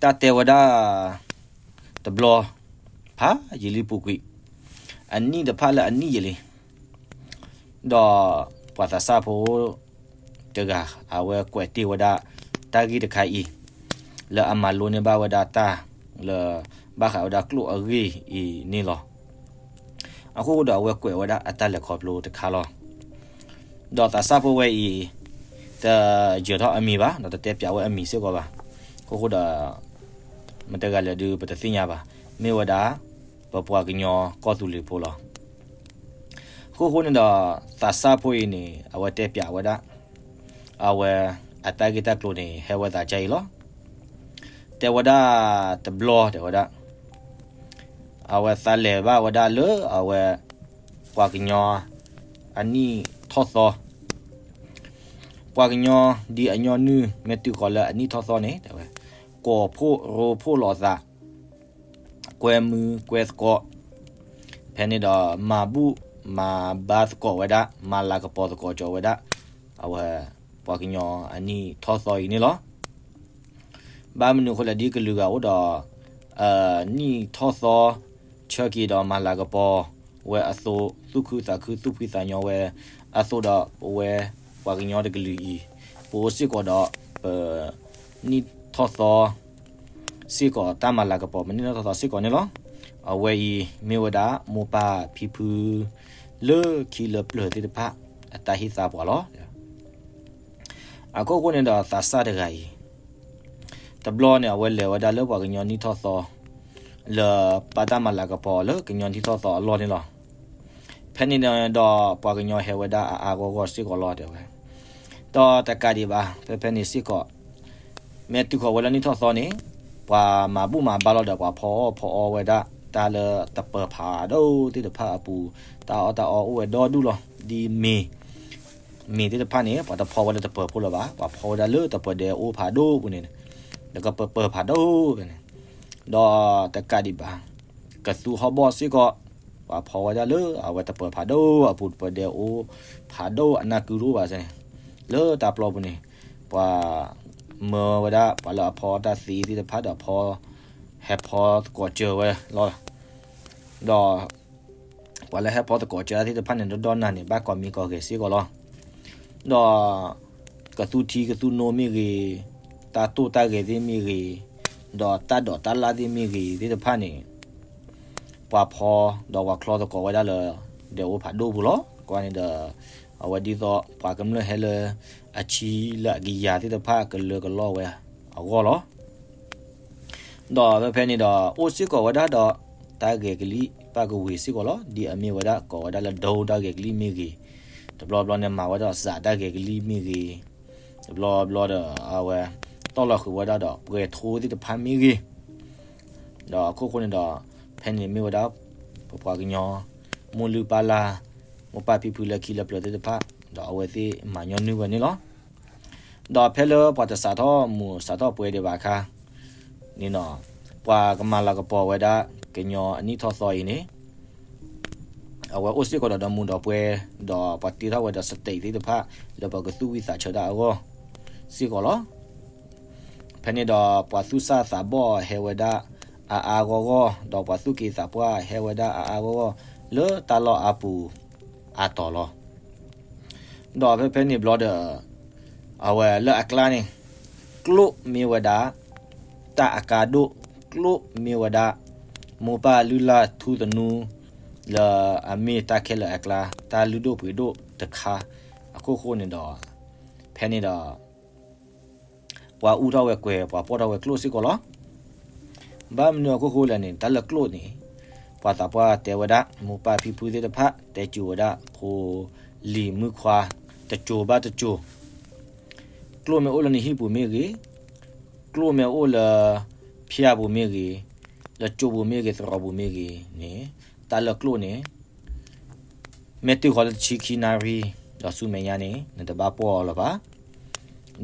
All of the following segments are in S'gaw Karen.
တၢ်တဲဝဲဒၣ်တဘျီ ဖးယံာ်လံပူၤကွံာ်, အနံၣ်တဖၣ်လၢအနံၣ်ယံာ်လံ, ဒီးပှၤသးစၢ်ဖိတဂၤ အဝဲကွဲးတ့ၢ်ဝဲဒၣ်တၢ်ဂ့ၢ်တခါအံၤ လၢအမၤလိန့ၢ်ဘၣ်ဝဲဒၣ်တၢ်လၢ ဘၣ်ဃးဝဲဒၣ်ကျိၣ်အဂ့ၢ်အံၤန့ၣ်လီၤ. အခိၣ်ဃိဒီးအဝဲကွဲးဝဲဒၣ်အတၢ်လဲၤခီဖျိတခါလီၤ. ဒီးသးစၢ်ဖိဝဲအံၤ တယၢၤထီၣ်အမံၤဘၣ်, ဒီးတတဲပၠးဝဲအမံၤစ့ၢ်ကီးဘၣ်. အခိၣ်ဃိဒီး မတၤတဂၤလဲၣ်ဒုးပတသ့ၣ်ညါဘၣ်, မ့ၢ်ဝဲဒၣ် ပပှၤကညီကီၢ်သူလ့ၤဖိလီၤ. အခိၣ်ဃိန့ၣ်ဒီး သးစၢ်ဖိအံၤန့ၣ် အဝဲတဲပၠးဝဲဒၣ် အဝဲအတၢ်ဂ့ၢ်တၢ်ကျိၤန့ၣ် ဟဲဝဲသးဒ်အံၤလီၤ. တဲဝဲဒၣ်တဘျီ တဲဝဲဒၣ် အဝဲသးလဲၤဘၣ်ဝဲဒၣ်လၢအဝဲ ပှၤကညီအနံၣ်ထီၣ်သီ, ပှၤကညီဒ်အညီနုၢ် မ့ၢ်တုၤဃီၤလၢအနံၣ်ထီၣ်သီန့ၣ် တဲဝဲ ကိးဖှိၣ်ရိဖှိၣ်လိာ်သး, ကွဲမုာ်ကွဲသကိး, ဖဲန့ၣ်ဒီးမၤဘူၣ်မၤဘါသကိးဝဲဒၣ်, မၤလၤကပီၤသကိးကၠီၤဝဲဒၣ် အဝဲ ပှၤကညီအနံၣ်ထီၣ်သီအံၤန့ၣ်လီၤ. ဘၣ်မနုၤအဃိလဲၣ် ဒ်ကလုာ်ဂၤအိၣ်ဒီး နံၣ်ထီၣ်သီ ဆၢက့ၤဒီးမၤလၤကပီၤဝဲအသိး, သူၣ်ခုသးခု သူၣ်ဖှံသးညီဝဲအသိးဒီး ပဝဲပှၤကညီတကလုာ်အံၤ ပအိၣ်စ့ၢ်ကီးဒီး ပ နံၣ်ထီၣ်သီ စ့ၢ်ကီး တၢ်မၤလၤကပီၤ ပနံၣ်ထီၣ်သီစ့ၢ်ကီးန့ၣ်လီၤ. အဝဲအံၤမ့ၢ်ဝဲဒၣ် မိၢ်ပၢ်ဖံဖု လၢခံလၢပျၢၤသ့ၣ်တဖၣ် အတၢ်ဟ့ၣ်သါပှၤလီၤ. အခိၣ်ဃိန့ၣ်ဒီး သးစၢ်တဂၤအံၤ တဘျီန့ၣ် အဝဲလဲၤဝဲဒၣ်လၢပှၤကညီနံၣ်ထီၣ်သီ လၢဘၣ်တၢ်မၤလၤကပီၤလၢကညီနံၣ်ထီၣ်သီအလီၢ်န့ၣ်လီၤ. ဖဲန့ၣ်ဒီးပှၤကညီဟဲဝဲဒၣ်အါအါဂီၢ်ဂီၢ်စ့ၢ်ကီးလီၤ တဲဝဲ. ဒီးတကးဒံးဘၣ် ဖဲဖဲန့ၣ်စ့ၢ်ကီး မ့ၢ်တုၤဃီၤဝဲလၢနံၣ်ထီၣ်သီန့ၣ် ပှၤမၤဘူၣ်မၤဘါလီၤဒီး ပှၤဖီအီၣ်ဖီအီဝဲဒၣ် တၢ်လၢတပၢၤဖးဒိၣ်သ့ၣ်တဖၣ်အပူၤ, တၢ်အီၣ်တၢ်အီအိၣ်ဝဲဒီဒူၣ်လီၤ. ဒ်မ့ၤ မ့ၤသ့ၣ်တဖၣ်န့ၣ် ပှၤတဖီဝဲလၢတပၢၤဖိလၢၤဘၣ်, ပှၤဖီဝဲဒၣ်လၢတပၢၤဒဲအိၣ်ဖးဒိၣ်ပူၤန့ၣ်, ဒီးကပၢၤပၢၤဖးဒိၣ်ဖဲန့ၣ်, ဒီးတကးဒံးဘၣ် ကသူဟီၣ်ဘီၣ်စ့ၢ်ကီး ပှၤဖီဝဲဒၣ်လၢအဝဲတပၢၤဖးဒိၣ်အပူၤ, တပၢၤဒဲအိၣ်ဖးဒိၣ်အနၢ်ကုတအိၣ်ဘၣ်န့ၣ်, လၢတၢ်ပျီပူၤန့ၣ် ပှၤ မၢဝဲဒၣ် ပှၤလၢအဖီတၢ်သ့သ့ၣ်တဖၣ်ဒီးဖီ ဟဲဖီသကိးစၢၤဝဲလီၤ. ဒီး ပှၤလၢဟဲဖီသကိးစၢၤတၢ်သ့ၣ်တဖၣ်န့ၣ် ဒီဒီနၤန့ၣ် ဘၣ်ကိးမံၤကိးဂဲၤစ့ၢ်ကီးလီၤ. ဒီး ကသူထံကသူနိမ့ၢ်ဂ့ၤ, တၢ်တိၢ်တၢ်ဂဲၤသ့ၣ်မ့ၢ်ဂ့ၤ, ဒီးတၢ်ဒိးတၢ်လၣ်သ့ၣ်မ့ၢ်ဂ့ၤသ့ၣ်တဖၣ်န့ၣ် ပှၤဖီဒီးပှၤချီသကိးဝဲဒၣ်လၢ ဒဲအိၣ်ဖးဒိၣ်ပူၤလီၤ. ကွၢ်န့ၣ်ဒီး အဝဲဒ်သိးပှၤကမျၢၢ်ဟဲလၢအဆံလၢအကယၤသ့ၣ်တဖၣ်ကလၢကလီဝဲအဂီၢ်လီၤ. ဒီးဖဲဖဲန့ၣ်ဒီး အိၣ်စ့ၢ်ကီးဝဲဒၣ်ဒီး တၢ်ဂဲၤကလံၣ်ပၣ်ကဝ့ၤစ့ၢ်ကီးလီၤ. ဒ်အမ့ၢ်ဝဲဒၣ် ကိးဝဲဒၣ်လၢဒိတၢ်ဂဲၤကလံၣ်မ့ၢ်ဂ့ၤ, တဘျီဘျီန့ၣ် မၤဝဲဒၣ်စးတၢ်ဂဲၤကလံၣ်မ့ၢ်ဂ့ၤ, တဘျီဘျီဒီး အဝဲ တီၢ်လီၤဃုာ်ဝဲဒၣ်ဒီး ပှဲၤထိသ့ၣ်တဖၣ်မ့ၢ်ဂ့ၤ, ဒီးအခိၣ်ဃိန့ၣ်ဒီး ဖဲန့ၣ်မ့ၢ်ဝဲဒၣ် ပပှၤကညီ မိၢ်လုၢ်ပၢ်လၢ် မိၢ်ပၢ်ဖံဖုလၢခံလၢပျၢၤသ့ၣ်တဖၣ် ဒီးအဝဲသ့ၣ်မၤညီနုၢ်ဝဲန့ၣ်လီၤ. ဒီးဖဲလၢပှၤတစးထီၣ်မူးစးထီၣ်ပွဲဒံးဘၣ်အခါ န့ၣ်နီၤ ပှၤကမၤလၤကပီၤဝဲဒၣ် ကညီအနံၣ်ထီၣ်သီအံၤန့ၣ် အဝဲအိၣ်စ့ၢ်ကီးဒီးဒီမူးဒီးပွဲ ဒီးပှၤတ့ထီၣ်ဝဲဒီး stage သ့ၣ်တဖၣ် လၢပှၤကသူၣ်ဝံသးဆၢတၢ်အဂီၢ်စ့ၢ်ကီးလီၤ. ဖဲန့ၣ်ဒီး ပှၤသူၣ်စၢ်သးဘီၣ်ဟဲဝဲဒၣ်အါအါဂီၢ်ဂီၢ်, ဒီးပှၤသူၣ်က့သးပှၢ်ဟဲဝဲဒၣ်အါအါဂီၢ်ဂီၢ် လၢတၢ်လီၢ်အါပူၤအါတီၤလီၤ. ဒီးဖဲဖဲန့ၣ်ဘျီဒီး အဝဲလၢအကျါန့ၣ် ကျိၣ်မ့ၢ်ဝဲဒၣ် တၢ်အကါဒိၣ်, ကျိၣ်မ့ၢ်ဝဲဒၣ် မိၢ်ပၢ်လုၢ်လၢ်ထူသနူ လၢအမ့ၢ်တၢ်ခဲလၢာ်အကျါ တၢ်လုၢ်ဒိၣ်ပှ့ၤဒိၣ်တခါ အခိၣ်ဃိန့ၣ်ဒီး ဖဲန့ၣ်ဒီး ပှၤအူထီၣ်ဝဲကွဲၤ ပှၤပိာ်ထီၣ်ဝဲကျိၣ်စ့ၢ်ကီးလီၤ. ဘၣ်မနုၤအခိၣ်ဃိလဲၣ်န့ၣ် တၢ်လၢကျိၣ်န့ၣ် ပှၤသးပှၢ်တဲဝဲဒၣ် မိၢ်ပၢ်ဖံဖုသ့ၣ်တဖၣ် တဲစူၤဝဲဒၣ် ဖိလံၤမုၣ်ခွါ တစိၤဘၣ်တစိၤ ကျိၣ်မ့ၢ်အိၣ်လၢနဟံၣ်ပူၤမ့ၢ်ဂ့ၤ, ကျိၣ်မ့ၢ်အိၣ်လၢဖၠၣ်ပူၤမ့ၢ်ဂ့ၤ, လၢကၠိပူၤမ့ၢ်ဂ့ၤ, သရိာ်ပူၤမ့ၢ်ဂ့ၤန့ၣ် တၢ်လၢကျိၣ်န့ၣ် မ့ၢ်တုၤဃီၤလၢတဆံခံနၣ်ရံၣ် ဒီးဆူမဲာ်ညါန့ၣ် နတဘၣ်ပီၢ်အီၤလၢၤဘၣ်.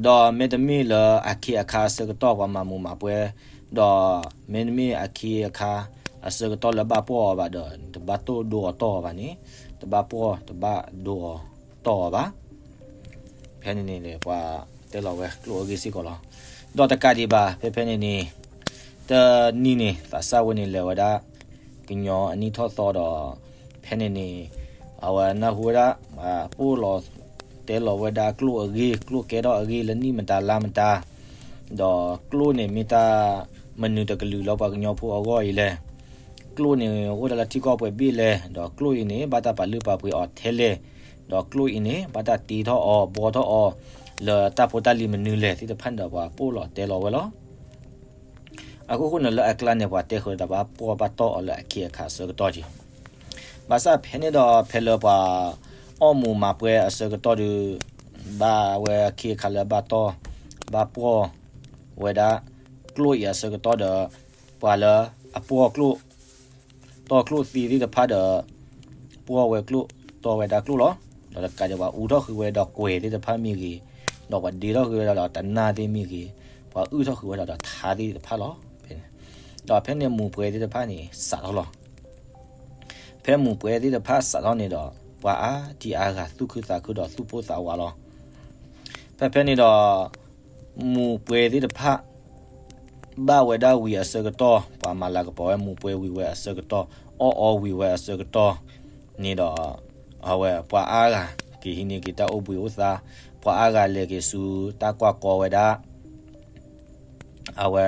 ဒီးမ့တမ့ၢ်လၢအခ့အခါအဆၢကတီၢ်ပှၤမၤမူးမၤပွဲ, ဒီးမ့တမ့ၢ်အခ့အခါအဆၢကတီၢ်လၢဘၣ်ပီၢ်အီၤဘၣ်ဒီး နတဘၣ်တိၢ်ဒိအီၤတီၢ်အီၤဘၣ်န့ၣ်, တဘၣ်ပီၢ်တဘၣ်ဒိအီၤတီၢ်အီၤဘၣ်. ဖဲန့ၣ်န့ၣ် ပှၤတဲလီၤဝဲကျိၣ်အဂ့ၢ်စ့ၢ်ကီးလီၤ. ဒီးတကးဒံးဘၣ် ဖဲဖဲန့ၣ်န့ၣ် တနံၤန့ၣ် သးစၢ်ဝဲန့ၣ်လဲၤဝဲဒၣ် ကညီအနံၣ်ထီၣ်သီဒီး ဖဲန့ၣ်န့ၣ် အဝဲနၢ်ဟူဝဲဒၣ် ပအိၣ်လီၤတဲလီၤဝဲဒၣ်ကျိၣ်အဂ့ၢ် ကျိၣ်ကဲထီၣ်အဂ့ၢ်လၢနံၣ်မတၤလါမတၤ, ဒီးကျိၣ်န့ၣ်မ့ၢ်တၢ်မနုၤတကလုာ်လၢပှၤကညီဖိအဂီၢ်အံၤလဲၣ်. ကျိၣ်န့ၣ်အိၣ်ဒၣ်လၢထံကီၢ်ပှဲၤဘ့ၣ်လဲၣ်, ဒီးကျိၣ်အံၤန့ၣ် ဘၣ်တၢ်ပာ်လုၢ်ပာ်ပှ့ၤအီၤထဲလဲၣ်, ဒီးကျိၣ်အံၤန့ၣ် ဘၣ်တၢ်တ့ထီၣ်အီၤ ဘှီထီၣ်အီၤ လၢတၢ်ဖိတၢ်လံၤမနုၤလဲၣ်သ့ၣ်တဖၣ်န့ၣ်ဒီး ပှၤပအိၣ်လီၤတဲလီၤဝဲလီၤ. အခိၣ်ဃိန့ၣ်လၢအကျါန့ၣ် ပှၤတဲဃုာ်ဒီးဘၣ်ပှီၢ်ဘၣ်တီၢ်အီၤလၢအခ့အခါအဆၢကတီၢ်က့ၤ, ဘၣ်ဆၣ်ဖဲန့ၣ်ဒီးဖဲလၢပှၤအီၣ်မူးမၤပှဲၤအဆၢကတီၢ်ဒီး ဘၣ်ဝဲအခ့အခါလၢဘၣ်တီၢ် ဘၣ်ပှီၢ်ဝဲဒၣ် ကျိၣ်အံၤအဆၢကတီၢ်ဒီး ပှၤလၢအပှီၢ်ကျိၣ် တီၢ်ကျိၣ်သ့သ့ၣ်တဖၣ်ဒီး ပှီၢ်ဝဲကျိၣ် တီၢ်ဝဲဒၣ်ကျိၣ်လီၤ. ဒီးတကးဒံးပှၤအူထီၣ်ဃုာ်ဝဲဒီးကွဲၤသ့ၣ်တဖၣ်မ့ၢ်ဂ့ၤ, ဒီးပှၤဒ့ထီၣ်ဃုာ်ဝဲဒၣ်ဒီးတနၢ်သ့ၣ်မ့ၢ်ဂ့ၤ, ပှၤအုၣ်ထီၣ်ဃုာ်ဝဲဒၣ်ဒီးထါသ့ၣ်တဖၣ်လီၤ. ဒီးဖဲန့ၣ်မူးပှဲၤသ့ၣ်တဖၣ်န့ၣ် စးထီၣ်လီၤ. ဖဲမူးပှဲၤသ့ၣ်တဖၣ်စးထီၣ်န့ၣ်ဒီး ပှၤအါဒံအါဂၤသူၣ်ခုသးခုဒီးသူၣ်ပိၢ်သးဝးလီၤ. ဖဲဖဲန့ၣ်ဒီး မူးပှဲၤသ့ၣ်တဖၣ် ဘၣ်ဝဲဒၣ်ဝံၤအဆၢကတီၢ် ပှၤမၤလၤကပီၤဝဲမူးပှဲၤဝံၤဝဲအဆၢကတီၢ် အီၣ်အီဝံၤဝဲအဆၢကတီၢ်န့ၣ်ဒီး အဝဲပှၤအါဂၤ က့ၤဟံးန့ၢ်က့ၤတၢ်အိၣ်ဘှံးအိၣ်သါ, ပှၤအါဂၤလဲၤက့ၤဆူတၢ်ကွၢ်ကီဝဲဒၣ် အဝဲ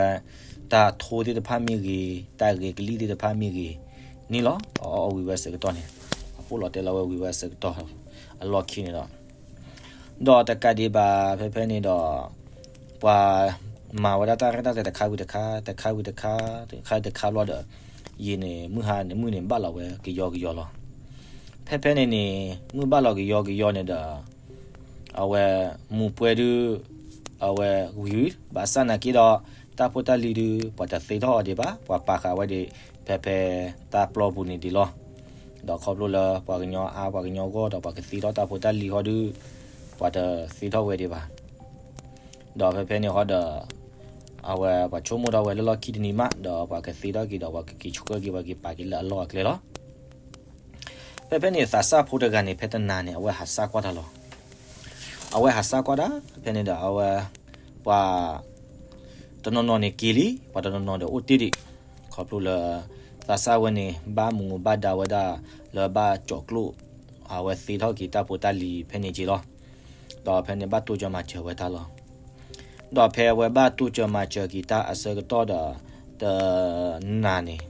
တၢ်ထိသ့ၣ်တဖၣ်မ့ၢ်ဂ့ၤ, တၢ်ဂဲၤကလံၣ်သ့ၣ်တဖၣ်မ့ၢ်ဂ့ၤန့ၣ်လီၤ. အီၣ်အီဝံၤဝဲအဆၢကတီၢ်န့ၣ် အပအိၣ်လီၤတဲလီၤဝဲဝံၤဝဲအဆၢကတီၢ် အလီၢ်ခံန့ၣ်ဒီး ဒီးတကးဒံးဘၣ် ဖဲဖဲန့ၣ်ဒီး ပှၤမၤဝဲဒၣ်တၢ်ရဲၣ်တၢ်ကျဲၤတခါဝံၤတခါ တခါဝံၤတခါ တခါတခါဘျီဒီး ယံာ်န့ၣ် မုၢ်ဟါန့ၣ် မုၢ်န့ၣ်ဘၣ်လီၤဝဲကယီကယီလီၤ. ဖဲဖဲန့ၣ်န့ၣ် မုၢ်ဘၣ်လီၤကယီကယီန့ၣ်ဒီး အဝဲမူးပှဲၤဒုး အဝဲဝံၤ ဘၣ်ဆၣ်နာ်က့ဒီး တၢ်ဖိတၢ်လံၤဒုး ပှၤတသ့ထီၣ်အီၤဒံးဘၣ်, ပှၤပာ်ဃာ်ဝဲဒၣ် ဖဲဖဲတၢ်ပျီပူၤန့ၣ်ဒံးလီၤ. ဒီးခီဖျိလၢပှၤကညီအါ ပှၤကညီဂီၢ်ဒီး ပှၤကသ့ထီၣ်တၢ်ဖိတၢ်လံၤဟီဒုး ပှၤတသ့ထီၣ်ဝဲဒံးဘၣ်. ဒီးဖဲဖဲန့ၣ်ဟီဒီး အဝဲပှၤဆိကမိၣ်ထီၣ်ဝဲလၢလီၢ်ခံတနံၤမး ဒီးပှၤကသ့ထီၣ်က့ၤဒီး ပှၤကက့ၤဆှၢက့ၤ ပှၤက့ၤပာ်က့ၤလၢအလီၢ်အကျဲလီၤ. ဖဲဖဲန့ၣ် သးစၢ်ဖိတဂၤန့ၣ် ဖဲတနၤန့ၣ် အဝဲဟးစၢ်ကွၢ်တၢ်လီၤ. အဝဲဟးစၢ်ကွၢ်တၢ် ဖဲန့ၣ်ဒီး အဝဲ ပှၤ တနီၤနီၤန့ၣ်က့ၤလံ, ပှၤတနီၤနီၤဒီးအိၣ်တ့ၢ်ဒံး, ခီဖျိလၢ သးစၢ်ဝဲန့ၣ် ဘၣ်မူးဘၣ်ဒါဝဲဒၣ် လၢဘၣ်ကၠီးကျိၣ် အဝဲသ့ထီၣ်က့ၤတၢ်ဖိတၢ်လံၤဖဲန့ၣ်က့ၤလီၤ. ဒီးဖဲန့ၣ်ဘၣ်တိစၢၤမၤစၢၤဝဲတၢ်လီၤ. ဒီးဖဲအဝဲဘၣ်တိစၢၤမၤစၢၤက့ၤတၢ်အဆၢကတီၢ်ဒီး တနၤန့ၣ်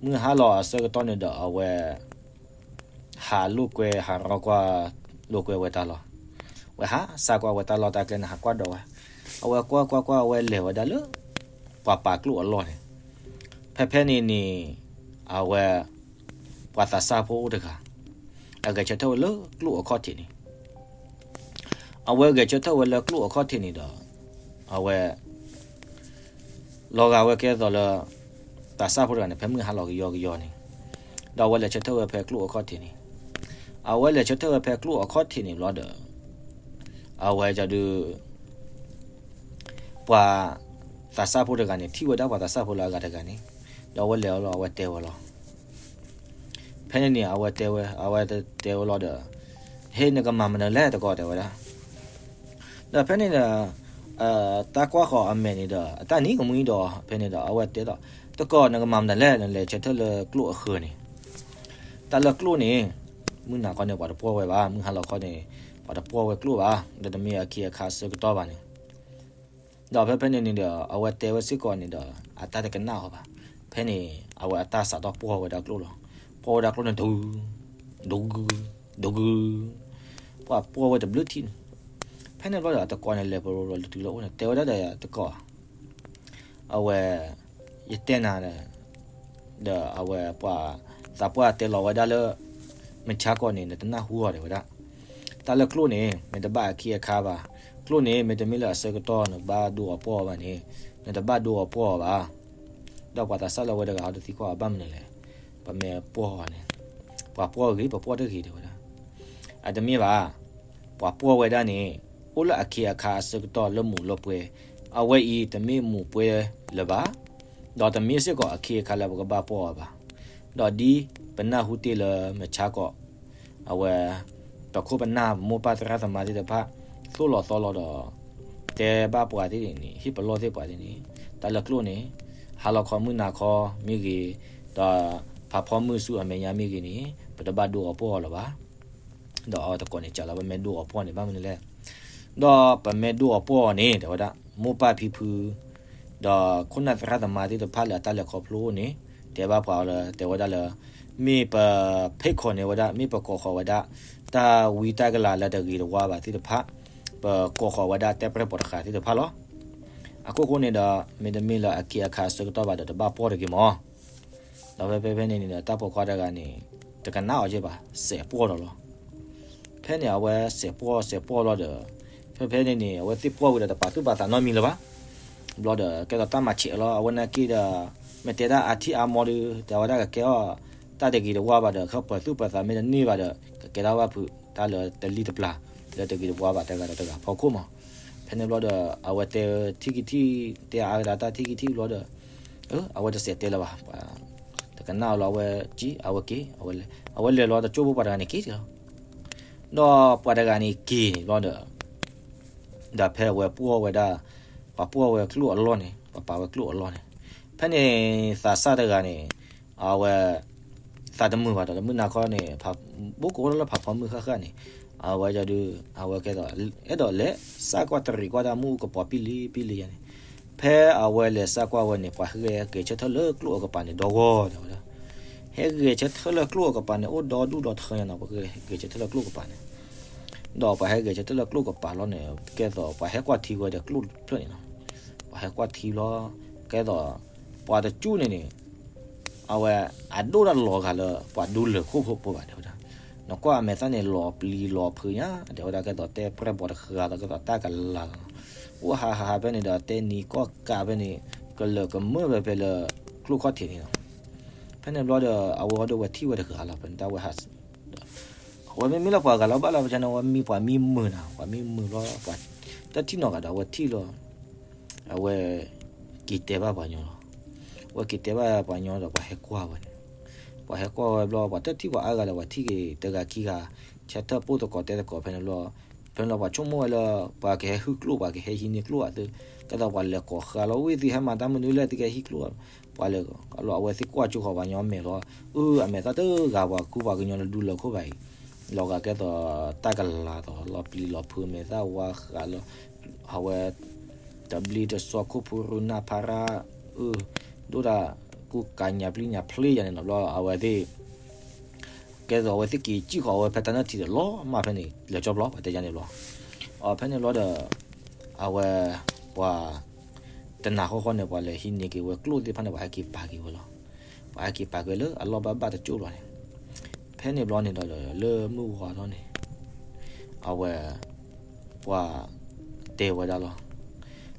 မုၢ်ဟါလီၤအဆၢကတီၢ်န့ၣ်ဒီး အဝဲ ဟးလိာ်ကွဲ ဟးရီကွၢ်လိာ်ကွဲဝဲတၢ်လီၤ. ဝဲဟးစၢ်ကွၢ်ဝဲတၢ်လီၢ်တၢ်ကျဲန့ၣ် ဟးကွၢ်ဒီးဝဲ, အဝဲကွၢ်ကွၢ်ကွၢ် အဝဲလဲၤဝဲဒၣ်လၢ ပှၤပာ်ကျိၣ်အလီၢ်န့ၣ်, ဖဲဖဲန့ၣ်န့ၣ် အဝဲ ပှၤသးစၢ်ဖိအိၣ်တဂၤ အဂဲၤဆၢထၢၣ်ဝဲလၢကျိၣ်အခီၣ်ထံးန့ၣ် အဝဲဂဲၤဆၢထၢၣ်ဝဲလၢကျိၣ်အခီၣ်ထံးန့ၣ်ဒီး အဝဲ လီၤဂာ်ဝဲကဲသိးလၢ သးစၢ်ဖိတဂၤန့ၣ် ဖဲမုၢ်ဟါလီၤကယီကယီန့ၣ်, ဒီးအဝဲလဲၤဆၢထၢၣ်ဝဲဖဲကျိၣ်အခီၣ်ထံးန့ၣ်, အဝဲလဲၤဆၢထၢၣ်ဝဲဖဲကျိၣ်အခီၣ်ထံးန့ၣ်ဘျီဒီး အဝဲဒုး ပှၤသးစၢ်ဖိတဂၤန့ၣ် ထံၣ်ဝဲဒၣ်ပှၤသးစၢ်ဖိလၢအဂၤတဂၤန့ၣ်, ဒီးအဝဲလဲၤလီၤ အဝဲတဲဝဲလီၤ. ဖဲန့ၣ်န့ၣ် အဝဲတဲဝဲ အဝဲတဲဝဲလီၤဒီး ဟ့ၣ် နကမၤမနုၤလဲၣ်တကီၢ် တဲဝဲဒၣ်. ဒီးဖဲန့ၣ်ဒီး တၢ်ကွၢ်ဃီၤအမဲာ်န့ၣ်ဒီး အတၢ်နံၤကမှံဒီး ဖဲန့ၣ်ဒီး အဝဲတဲလီၤ, တကီၢ် နကမၤမနုၤလဲၣ် နလဲၤဆၢထၢၣ်လၢကျိၣ်အဃၢၤန့ၣ်, တၢ်လၢကျိၣ်န့ၣ် မုၢ်နၤခီန့ၣ် ပှၤတပှီၢ်ဝဲဘၣ်, မုၢ်ဟါလီၤခီန့ၣ် ပှၤတပှီၢ်ဝဲကျိၣ်ဘၣ်, ဒီးတမ့ၢ်အခ့အခါအဆၢကတီၢ်ဘၣ်န့ၣ် ဒီးဖဲဖဲန့ၣ်န့ၣ်ဒီး အဝဲတဲဝဲစ့ၢ်ကီးန့ၣ်ဒီး အတၢ်တကနၣ်အီၤဘၣ်. ဖဲန့ၣ် အဝဲအတၢ်စးထီၣ်ပှီၢ်ဝဲဒၣ်ကျိၣ်လီၤ. ပှီၢ်ဝဲဒၣ်ကျိၣ်န့ၣ် ဒူ ဒူ ဒူ ပှၤပှီၢ်ဝဲတဘျုးထံၣ်န့ၣ်, ဖဲန့ၣ်ဘျီဒီး အတကီၢ်န့ၣ် လဲၤပရိလီၤလၢတုၤလၢအိၣ်န့ၣ် တဲဝဲဒၣ်ဒီးတကီၢ် အဝဲ ယတဲနၤ ဒီးအဝဲပှၤသးပှၢ်တဲလီၤဝဲဒၣ်လၢ မုၢ်ဆါခီန့ၣ် နတနၢ်ဟူအီၤတဲဝဲဒၣ်. တၢ်လၢကျိၣ်န့ၣ် မ့ၢ်တဘၣ်အခ့အခါဘၣ်. ကျိၣ်န့ၣ် မ့တမ့ၢ်လၢအဆၢကတီၢ်နကဘၣ်ဒိအီၤပှီၢ်အီၤဘၣ်န့ၣ် နတဘၣ်ဒိအီၤပှီၢ်အီၤဘၣ်. ဒီးပှၤသးစၢ်လၢဝဲတဂၤဟီတသံကွၢ်အီၤဘၣ်မနုၤလဲၣ်. ပမ့ၢ်ပှီၢ်အီၤန့ၣ် ပှၤပှီၢ်ဂ့ၤ ပပှီၢ်တဂ့ၤတဲဝဲဒၣ်. အတမ့ၢ်ဘၣ်. ပှၤပှီၢ်ဝဲဒၣ်န့ၣ် အိၣ်လၢအခ့အခါအဆၢကတီၢ်လၢမူးလၢပှဲၤ, အဝဲအံၤတမ့ၢ်မူးပှဲၤလၢၤဘၣ်, ဒီးတမ့ၢ်စ့ၢ်ကီးအခ့အခါလၢပကဘၣ်ပှီၢ်အီၤဘၣ်. ဒီးဒ်ပနၢ်ဟူတ့ၢ်လၢမုၢ်ဆါခီ အဝဲ ပခိၣ်ပနၢ်မိၢ်ပၢ်သရၣ်သမါသ့ၣ်တဖၣ် သိၣ်လီၤသီလီၤဒီး တဲဘၣ်ပှၤသ့ၣ်န့ၣ် ဟ့ၣ်ပလီၢ်သ့ၣ်ပှၤသ့ၣ်န့ၣ် တၢ်လၢကျိၣ်န့ၣ် ဟါလီၤခီမုၢ်နၤခီမ့ၢ်ဂ့ၤ, ဒီးဖးဖီမုၢ်ဆူအမဲာ်ညါမ့ၢ်ဂ့ၤန့ၣ် ပတဘၣ်ဒိအီၤပှီၢ်အီၤလၢၤဘၣ်. ဒီးအဝဲတကိးန့ၣ် ကးလီၤဝဲမ့ၢ်ဒိအီၤပှီၢ်န့ၣ် ဘၣ်မနုၤလဲၣ်. ဒီးပမ့ၢ်ဒိအီၤပှီၢ်အီၤန့ၣ် တဲဝဲဒၣ် မိၢ်ပၢ်ဖံဖု ဒီးခိၣ်နၢ်သရၣ်သမါသ့ၣ်တဖၣ်လၢအတၢ်လဲၤခီဖျိအိၣ်န့ၣ် တဲဘၣ်ပှၤအီၤလၢ တဲဝဲဒၣ်လၢ မ့ၢ်ပဖ့ၣ်ခိးန့ၢ်ဝဲဒၣ် မ့ၢ်ပကိးဃီၤဝဲဒၣ် တၢ်ဝံတၢ်ကလၤလၢတဂ့ၤတဝါဘၣ်သ့ၣ်တဖၣ်, ပကိးဃီၤဝဲဒၣ်တဲပရဲၣ်ပိာ်တဃာ်သ့ၣ်တဖၣ်လီၤ. အခိၣ်ဃိန့ၣ်ဒီး မ့တမ့ၢ်လၢအခ့အခါအဆၢကတီၢ်ဘၣ်ဒီး တဘၣ်ပှီၢ်တဂ့ၤမး. ဒီးဖဲဖဲဖဲန့ၣ်န့ၣ်ဒီး တၢ်ပိာ်ခွါတဂၤန့ၣ် တကနၣ်အီၤက့ဘၣ်, စဲးပှီၢ်လီၤလီၤ. ဖဲန့ၣ်အဝဲစဲးပှီၢ်စဲးပှီၢ်လီၤဒီး ဖဲဖဲန့ၣ်န့ၣ် အဝဲသ့ၣ်ပှီၢ်ဝံၤဒီး တပာ်သူၣ်ပာ်သးနီတမံၤလၢၤဘၣ်. ဘျီဒီး ကဲသိးတၢ်မၤဆဲးလီၤ အဝဲနာ်က့ဒီး မ့ၢ်တဲဒၣ်အထံၣ်အါမီၤဒီး တဲဝဲဒၣ်ကကဲအီၤ တၢ်တဂ့ၤတဝါဘၣ်ဒီး ခီပာ်သူၣ်ပာ်သးမ့ၢ်တန့ၢ်ဘၣ်ဒီး ကကဲထီၣ်ဘၣ်ဖုး တၢ်လၢတလံၣ်တပျၢ် လၢတဂ့ၤတဝါဘၣ်တဂၤဒီးတဂၤဖီခိၣ်မး. ဖဲန့ၣ်ဘျီဒီး အဝဲတဲထံၣ်ကထံၣ် တဲအါကဒါတၢ်ထံၣ်ကထံၣ်ဘျီဒီး အဝဲတစဲးတဲလၢၤဘၣ်, တကနၣ်အီၤလီၤ အဝဲကံ အဝဲက့ၤ, အဝဲလဲၤလီၤတကၠိၢ်ဖိပှၤတဂၤန့ၣ်က့ၤလီၤ. ဒီးပှၤတဂၤန့ၣ်က့ၤန့ၣ်ဘျီဒီး ဒီးဖဲအဝဲပှီၢ်ဝဲဒၣ်, ပှၤပှီၢ်ဝဲကျိၣ်အလီၢ်န့ၣ်, ပှၤပာ်ဝဲကျိၣ်အလီၢ်န့ၣ်, ဖဲန့ၣ်သးစၢ်တဂၤန့ၣ် အဝဲ သးတမုာ်ဘၣ်ဒီး မုၢ်နၤခီန့ၣ် ဘိကအိၣ်ထီၣ်လၢဖးဖီမုၢ်ဃၣ်ဃၣ်န့ၣ်, အဝဲဒုး အဝဲကဲသိး အဲၣ်ဒိးလဲၤစၢ်ကွၢ်တရံးကွၢ်တၢ်မုၢ်အူကပီၤပံလံပံလံယါန့ၣ်, ဖဲအဝဲလဲၤစၢ်ကွၢ်ဝဲန့ၣ် ပှၤဟဲဂဲၤဆၢထၢၣ်လၢကျိၣ်အကပၤန့ၣ် ဒီဂီၢ်တဲဝဲဒၣ်, ဟဲဂဲၤဆၢထၢၣ်လၢကျိၣ်အကပၤန့ၣ် အိၣ်ဒီဒူၣ်ဒီထၢညါနီၤ, ပှၤဟဲဂဲၤဆၢထၢၣ်လၢကျိၣ်ကပၤန့ၣ် ဒီးပှၤဟဲဂဲၤဆၢထၢၣ်လၢကျိၣ်ကပၤလီၤန့ၣ် ကဲသိး ပှၤဟဲကွၢ်ထံဝဲဒီးကျိၣ်ဖျၢၣ်န့ၣ်လီၤ. ပှၤဟဲကွၢ်ထံလီၤ, ကဲသိး ပှၤတကၠူၢ်န့ၣ်န့ၣ် အဝဲ အဒိၣ်ဒၣ်လီၤဂာ်လၢပှၤဒိလၢာ်ခိၣ်ဖိဖိဘၣ်တဲဝဲဒၣ်, နကွၢ်အမဲာ်သၣ်န့ၣ် လီၤပျံၤလီၤဖုးညါ တဲဝဲဒၣ် ကဲသိးတဲပြဲၢ်ပိာ်တဃာ်လီၤ ကဲသိးတၢ်ကလၤလီၤ, အိၣ်ဟးဟးဟးဖဲန့ၣ်ဒီး တဲနံၤကီၢ်ကးဖဲန့ၣ် ကလၢာ်ကမၢၢ်ဖဲဖဲလၢ ကျိၣ်ခီၣ်ထံးန့ၣ်လီၤ. ဖဲန့ၣ်ဘျီဒီး အဝဲဒိးဝဲထံၣ်ဝဲတဂၤလီၤ ဖဲန့ၣ်တၢ်ဝဲဟး အဝဲမ့မ့ၢ်လၢပှၤဂၤလီၤဘၣ်လီၤ ပကန့ၣ် အဝဲမံပှၤမံမုာ်နၤ ပှၤမံမုာ်ဘျီ ပှၤတထံၣ်နီတဂၤဒီး အဝဲထံၣ်လီၤ. အဝဲက့ၤတဲဘၣ်ပှၤညီလီၤ. အဝဲက့ၤတဲဘၣ်ပှၤညီဒီး ပှၤဟဲကွၢ်ဝဲန့ၣ်, ပှၤဟဲကွၢ်ဝဲဘျီ ပှၤတထံၣ်ပှၤအါဂၤဒီး ပှၤထံၣ်က့ၤတဂၤခံဂၤ ဆၢထၢၣ်ပိၢ်သကိးတဲသကိးဖဲန့ၣ်ဘျီ, ဖဲန့ၣ်လီၤ ပှၤဆိကမိၣ်ဝဲလၢ ပှၤကဟဲဟုၣ်ကျိၣ် ပှၤကဟဲဟံးန့ၢ်ကျိၣ်အသိး, ကဲသိးပှၤလဲၤကိးဃာ်လီၤ ဝံသ့ၣ်ဟဲမၤတၢ်မနုၤလဲၣ် သုကဟဲဟံးကျိၣ်, ပှၤလဲၤလီၤ အဝဲသ့ၣ်ကွၢ်ကၠိဃီၤပှၤညီမဲာ်လီၤ, အၢ အမဲာ်သၣ်တဂၤ ပှၤခူပှၤကညီလၢဒူလၢာ်ခိၣ်ဘၣ်အံၤ လီၤဂာ်ကဲသိးတၢ်ကလၤသိး လီၤပျံၤလီၤဖုးမဲာ်သၣ်ဝါဃာ်လီၤ, အဝဲ တဘျ့တစီၢ်ခိၣ်ဖိရူနၢ်ဖါရၣ်, အၢ ဒိၣ်တၢ်ကူကၤညါပျံၤညါဖျ့ယါန့ၣ်လီၤ ဘျီအဝဲသ့ၣ် ကဲသိးအဝဲသ့ၣ်က့ၤစံၣ်ဃီၤဝဲဖဲတၢ်နၢၣ်ထံးဒီးလီၤမၢ်ဖဲန့ၣ် လဲၤကၠီဘျီ ပှၤတဲယါန့ၣ်ဘျီ, အဖဲန့ၣ်ဘျီဒီး အဝဲ ပှၤ တနၤဃီဃီန့ၣ် ပှၤလဲၤဟံးန့ၢ်က့ၤဝဲ ကျိၣ်သ့ၣ်တဖၣ်န့ၣ် ပှၤဟဲက့ၤပာ်က့ၤဝဲလီၤ. ပှၤဟဲက့ၤပာ်က့ၤလၢအလီၢ်ဘၣ်ဘၣ်တကၠိၢ်လီၤန့ၣ်, ဖဲန့ၣ်ဘျီန့ၣ်ဒီး လၢမုၢ်ဝါထီၣ်န့ၣ် အဝဲ ပှၤတဲဝဲဒၣ်လီၤ,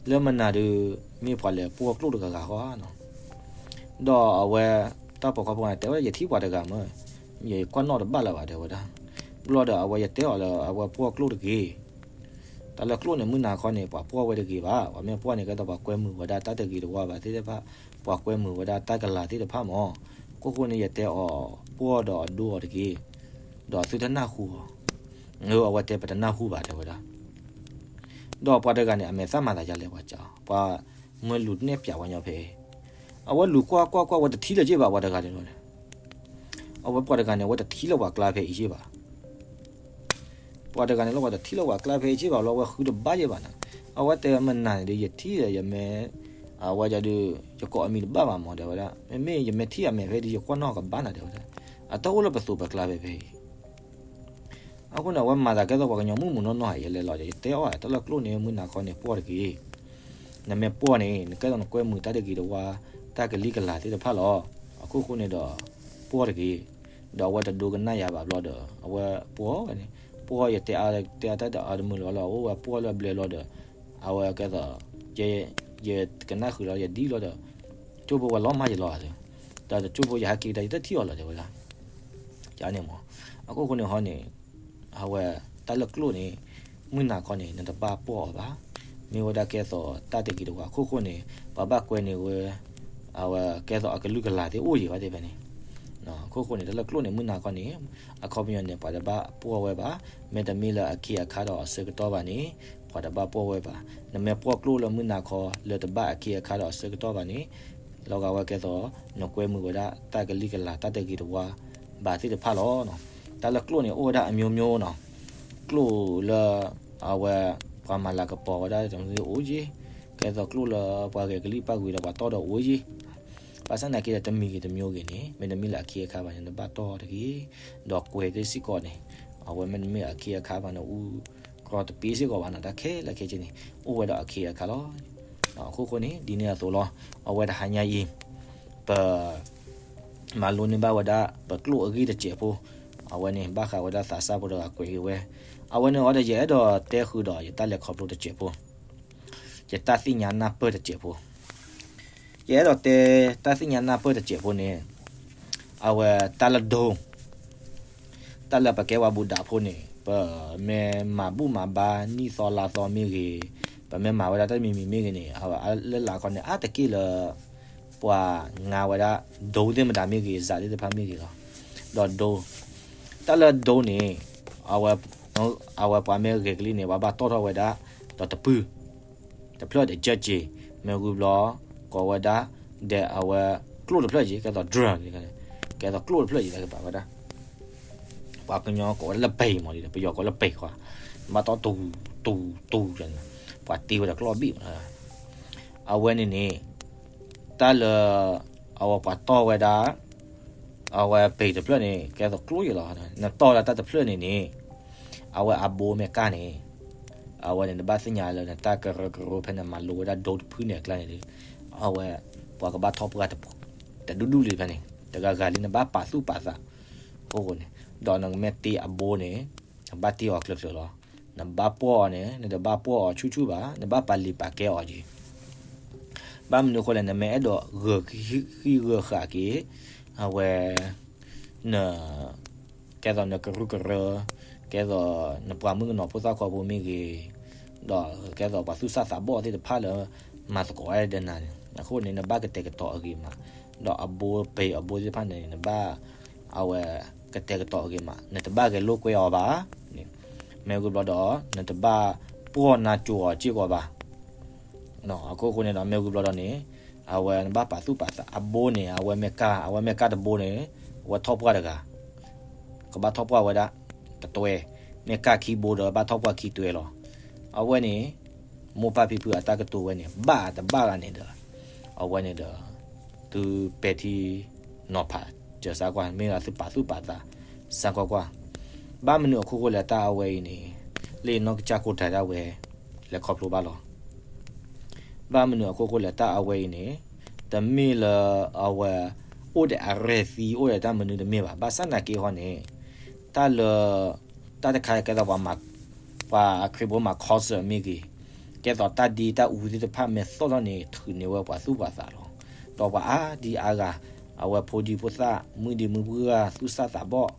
လၢမနၤဒုး မ့ၢ်ပှၤလဲၤပှီၢ်ကျိၣ်တဂၤဂၤဃီနီၤ, ဒီးအဝဲ တၢ်ပိာ်ခွါဖိန့ၣ် တဲဝဲဒၣ် ယထံၣ်ပှၤတဂၤမ့ၢ် ယကွၢ်နီၣ်တဘၣ်လၢၤဘၣ် တဲဝဲဒၣ်, ဘျီဒီးအဝဲယတဲအီၤလၢ အဝဲပှီၢ်ကျိၣ်တဂ့ၤ တၢ်လၢကျိၣ်န့ၣ် မုၢ်နၤခီန့ၣ် ပှၤပှီၢ်ဝဲတဂ့ၤဘၣ်, ပှၤမ့ၢ်ပှီၢ်န့ၣ် ကဲသိးပှၤကွဲမုာ်ဝဲဒၣ်တၢ်တဂ့ၤတဝါဘၣ်သ့ၣ်တဖၣ်, ပှၤကွဲမုာ်ဝဲဒၣ်တၢ်ကလၤသ့ၣ်တဖၣ်မး, အခိၣ်ဃိန့ၣ် ယတဲအီၤ ပှီၢ်ဒီးအဒိအီၤတဂ့ၤ, ဒီးသုတနၢ်ဟူအီၤ, အဝဲတဲပတနၢ်ဟူဘၣ် တဲဝဲဒၣ်, ဒီးပှၤတဂၤန့ၣ် အမဲာ်သၣ်မၤသးယါလဲၣ် ပှၤကး, ပှၤမၢလူၤနဲၣ်ပၠးဝဲညီဖဲ အဝဲလူၤကွၢ်ကွၢ်ကွၢ် အဝဲတထံၣ်လၢၤက့ဘၣ် ပှၤတဂၤန့ၣ်လီၤ, အဝဲပှၤတဂၤန့ၣ် အဝဲတထံၣ်လၢပှၤကျါဖဲအံၤက့ဘၣ် ပှၤတဂၤန့ၣ်လီၤ ပှၤတထံၣ်လၢပှၤကျါဖဲအံၤက့ဘၣ်လီၤ အဝဲဃုတဘၣ်က့ဘၣ်န့ၣ်, အဝဲတဲမနၤန့ၣ်ဒီး ယထံၣ်ဒီးယမဲာ်, အဝဲဒၣ်ဒီး ယကိးအမံၤတဘၣ်ဘၣ်မး တဲဝဲဒၣ်, မ့မ့ၢ်ယမဲာ်ထံၣ်အမဲာ်ဖဲဒီး ယကွၢ်နီၣ်ကဘၣ်နၤ တဲဝဲဒၣ်, အတၢ်အိၣ်လၢပသိးပကျါဖဲဖဲအံၤ အဃိန့ၣ် အဝဲမၤသးကဲသိးပှၤကညီမုၢ်မုၢ်နီၢ်နီၢ်ဧါ ယလဲၤလီၤ ယတဲအီၤ တၢ်လၢကျိၣ်န့ၣ် မုၢ်နၤခီန့ၣ် ပှီၢ်တဂ့ၤ, နမ့ၢ်ပှီၢ်န့ၣ် နကဲသိးနကွဲမုာ်တၢ်တဂ့ၤတဝါ, တၢ်ကလံၤကလၤသ့ၣ်တဖၣ်လီၤ, အခိၣ်ဃိန့ၣ်ဒီး ပှီၢ်တဂ့ၤ, ဒီးအဝဲတဒိကနၣ်ယၤဘၣ်ဘျီဒီး အဝဲပှီၢ်ဝဲန့ၣ်, ပှီၢ်ယတဲအါတဲအါတၢ်ဒီးအါတမုာ်လၢၤဘၣ်လီၤ အဝဲပှီၢ်လၢအဘျဲလီၤဒီး အဝဲကဲသိး ယကနၣ်ဃုာ်လီၤ ယဒ်လီၤဒီး ကၠိဖိဝဲလီၤမၢ်ယလီၤ, ဒီးတကၠိဖိယဟဲက့ၤတၢ် ယတထံၣ်အီၤလီၤ တဲဝဲဒၣ်, န့ၣ်မး, အခိၣ်ဃိန့ၣ်ဟီန့ၣ် အဝဲ တၢ်လၢကျိၣ်န့ၣ် မုၢ်နၤခီန့ၣ် နတဘၣ်ပှီၢ်အီၤဘၣ်, မ့ၢ်ဝဲဒၣ်ကဲသိးတၢ်တဂ့ၤတဝါ အခိၣ်ဃိန့ၣ် ပှၤဘၣ်ကွဲန့ၢ်ဝဲ အဝဲကဲသိးအကလုၢ်ကလၤသ့ၣ်အိၣ်ယံၤဘၣ်သ့ၣ်ဖဲန့ၣ်, အခိၣ်ဃိန့ၣ် တၢ်လၢကျိၣ်န့ၣ် မုၢ်နၤခီန့ၣ် အခီပညီန့ၣ် ပှၤတဘၣ်ပှီၢ်ဝဲဘၣ်, မ့တမ့ၢ်လၢအခ့အခါဒီးအဆၢကတီၢ်ဘၣ်န့ၣ် ပှၤတဘၣ်ပှီၢ်ဝဲဘၣ်, နမ့ၢ်ပှီၢ်ကျိၣ်လၢမုၢ်နၤခီလၢတဘၣ်အခ့အခါဒီးအဆၢကတီၢ်ဘၣ်န့ၣ် လီၤဂာ်ဝဲကဲသိး နကွဲမုာ်ဝဲဒၣ်တၢ်ကလံၢ်ကလၤ တၢ်တဂ့ၤတဝါဘၣ်သ့ၣ်တဖၣ်လီၤ. တၢ်လၢကျိၣ်န့ၣ် အိၣ်ဝဲဒၣ်အမျိုးမျိုးနီၤ. ကျိၣ်လၢ အဝဲ ပှၤမၤလၤကပီၤဝဲဒၣ်တမံၤအိၣ်ယ့ၣ်, ကဲသိးကျိၣ်လၢပှၤဂဲၤကလံၣ်ပၣ်ကွံာ်ဒီးပှၤတီၢ်ဒီးအိၣ်ယ့ၣ်. ဘၣ်ဆၣ်သနာ်က့ဒီး တမံၤဂ့ၤတမျိုးဂ့ၤန့ၣ် မ့တမ့ၢ်လၢအခ့အခါဘၣ်န့ၣ် နဘၣ်တီၢ်တဂ့ၤ, ဒီးကွဲးသ့ၣ်စ့ၢ်ကီးန့ၣ် အဝဲမ့တမ့ၢ်အခ့အခါဘၣ်န့ၣ် အူကီတပ့ၢ်စ့ၢ်ကီးဘၣ်နီၤ. တၢ်ခဲလၢာ်ခဲဆ့န့ၣ် အိၣ်ဝဲဒီးအခ့အခါလီၤ. အခိၣ်ဃိန့ၣ် ဒ်န့ၣ်အသိးလီၤ. အဝဲတဟါညါအံၤ ပ မၤလိန့ၢ်ဘၣ်ဝဲဒၣ် ပကျိၣ်အဂ့ၢ်တစဲးဖိ, အဝဲန့ၣ် ဘၣ်ဃးဝဲဒၣ်သးစၢ်ဖိတဂၤကွဲးက့ၤဝဲ, အဝဲန့ၣ်အီၤဒီး ယအဲၣ်ဒိးတဲဃုာ်ဒီးယတၢ်လဲၤခီဖျိတစဲးဖိ, ယတၢ်သ့ၣ်ညါနၢ်ပၢၢ်တစဲးဖိ, ယအဲၣ်ဒိးတဲ တၢ်သ့ၣ်ညါနၢ်ပၢၢ်တစဲးဖိန့ၣ်, အဝဲတၢ်လၢဒိ တၢ်လၢပကဲပှၤဘူၣ်ဒးဖိန့ၣ် ပမ့ၢ်မၤဘူၣ်မၤဘါနံၣ်သီလါသီမ့ၢ်ဂ့ၤ, ပမ့ၢ်မၤဝဲဒၣ်တၢ်မံၤမံၤမ့ၢ်ဂ့ၤန့ၣ် အဝဲလၢလာ်ခီန့ၣ် အါတက့ၢ်လၢ ပှၤငါဝဲဒၣ် ဒိသ့ၣ်မတၤမ့ၢ်ဂ့ၤ စးသ့ၣ်တဖၣ်မ့ၢ်ဂ့ၤလီၤ. ဒီးဒိ တၢ်လၢဒိန့ၣ် အဝဲ အဝဲပှၤမ့ၢ်ဂဲၤကလံၣ်န့ၣ် ပှၤဘၣ်တီၢ်ထီၣ်ဝဲဒၣ် ဒီးတပုၢ် တဖျၢၣ်ဒီးကၢက့ၤ မ့ၢ်ဂုၢ်ဘျီ ကိးဝဲဒၣ် ဒီးအဝဲ ကျိၣ်တဖျၢၣ်က့ၤ ကဲသိး drum ကဲသိးကျိၣ်တဖျၢၣ်က့ၤ တၢ်ကဘၣ်ဝဲဒၣ် ပှၤကညီကိးဝဲဒၣ်လၢပံာ်မးဒီး ပယီၤကိးလၢပံာ်ဃီ, ဘၣ်တီၢ်တူၤ တူၤ တူၤ ပှၤတ့ဝဲဒီးကျီၢ်ဘ့ၣ်မး, အဝဲန့ၣ်န့ၣ် တၢ်လၢ အဝဲပှၤတီၢ်ဝဲဒၣ် အဝဲပံာ်တဖျၢၣ်န့ၣ် ကဲသိးကျိၣ်ယဲလီၤ. နတီၢ်ဝဲဒၣ်တၢ်တဖျၢၣ်န့ၣ်န့ၣ် အဝဲအဘိမ့ၢ်ကၢ်န့ၣ် အဝဲန့ၣ် နဘၣ်သ့ၣ်ညါလၢနတၢ်ကရၢကရိဖဲနမၤလိဝဲဒၣ်ဒိတဖုန့ၣ်အကျါန့ၣ်ဒီး အဝဲ ပှၤကဘၣ်ထီၣ်ပှၢ် တဒူၣ်ဒူၣ်လံဖဲန့ၣ် တဂၤဂၤလံ နဘၣ်ပာ်သူၣ်ပာ်သး အဃိန့ၣ် ဒီးနမ့ၢ်တ့အဘိန့ၣ် နဘၣ်တ့အီၤကျၢၤကျၢၤလီၤ. နဘၣ်ပှီၢ်အီၤန့ၣ် နတဘၣ်ပှီၢ်အီၤဆူၣ်ဆူၣ်ဘၣ်, နဘၣ်ပာ်လံာ်ပာ်ကဲအီၤက့ၤ ဘၣ်မနုၤအဃိလဲၣ် နမ့ၢ်အဲၣ်ဒိးဂၢၢ်ဃံဂၢၢ်ဃာ်က့ၤ အဝဲ န ကဲသိးနကရူၢ်ကရၢ, ကဲသိးနပှၤမုၣ်ကနီၤဖိသၣ်ခွါဖိမ့ၢ်ဂ့ၤ, ဒီးကဲသိးပှၤသူၣ်စၢ်သးဘီၣ်သ့ၣ်တဖၣ်လၢ မၤသကိးဝဲဒီးနၤန့ၣ် အဃိန့ၣ် နဘၣ်ကတဲာ်ကတီၤအဂ့ၤမး, ဒီးအဘိပံာ်အဘိသ့ၣ်တဖၣ်န့ၣ် နဘၣ် အဝဲ ကတဲာ်ကတီၤအဂ့ၤမး နတဘၣ်ဂဲၤလိာ်ကွဲအီၤဘၣ်, မ့ၢ်ဂုၢ်ဘျီဒီး နတဘၣ်ပှီၢ်နါကိၤအီၤစ့ၢ်ကီးဘၣ် အခိၣ်ဃိန့ၣ်ဒီး မ့ၢ်ဂုၢ်ဘျီဒီးန့ၣ် အဝဲနဘၣ်ပာ်သူၣ်ပာ်သး အဘိန့ၣ် အဝဲမ့ၢ်ကၢ် အဝဲမ့ၢ်ကၢ်တဘိန့ၣ် အဝဲထီၣ်ပှၢ်တဂၤ ကဘၣ်ထီၣ်ပှၢ်ဝဲဒၣ် တတွဲ, မ့ၢ်ကၢ်ခံဘိဒီး ဘၣ်ထီၣ်ပှၢ်ခံတွဲလီၤ. အဝဲန့ၣ် မိၢ်ပၢ်ဖံဖုအတၢ်ကတိၤဝဲန့ၣ် ဘၣ်တဘၣ်ဂၤန့ၣ်ဒီး အဝဲန့ၣ်ဒီး သုပဲာ်ထံနီၤဖး စၢၤစါကွၢ် မ့ၢ်ဂ့ၤသုပာ်သူၣ်ပာ်သး စါကွၢ်ကွၢ်, ဘၣ်မနုၤအခိၣ်ဃိလဲၣ်တၢ်အဝဲအံၤန့ၣ် လၢယနီၢ်ကစၢ်ကိးတၢ်ဒၣ်ဝဲ လဲၤခီဖျိဘၣ်လီၤ. ဘၣ်မနုၤအခိၣ်ဃိလဲၣ်တၢ်အဝဲအံၤန့ၣ် တမ့ၢ်လၢအဝဲ အိၣ်ဒီးအရဲၣ်သံ အိၣ်ဒီးတၢ်မနုၤတမ့ၢ်ဘၣ်. ဘၣ်ဆၣ်သနာ်က့ဟီန့ၣ် တၢ်လၢ တၢ်တခါကဲသိးပှၤမၤ ပှၤခရံာ်ဖိမၤ concert မ့ၢ်ဂ့ၤ, ကဲသိးတၢ်ဒ့တၢ်အူသ့ၣ်တဖၣ်မ့ၢ်သီၣ်ထီၣ်န့ၣ် ထုးန့ၢ်ဝဲပှၤသူၣ်ပှၤသးလီၤ. ဒီးပှၤအါဒံအါဂၤ အဝဲဖိဒံဖိသၣ် မုၣ်ဒံမုၣ်ပှၢ်သူၣ်စၢ်သးဘီၣ်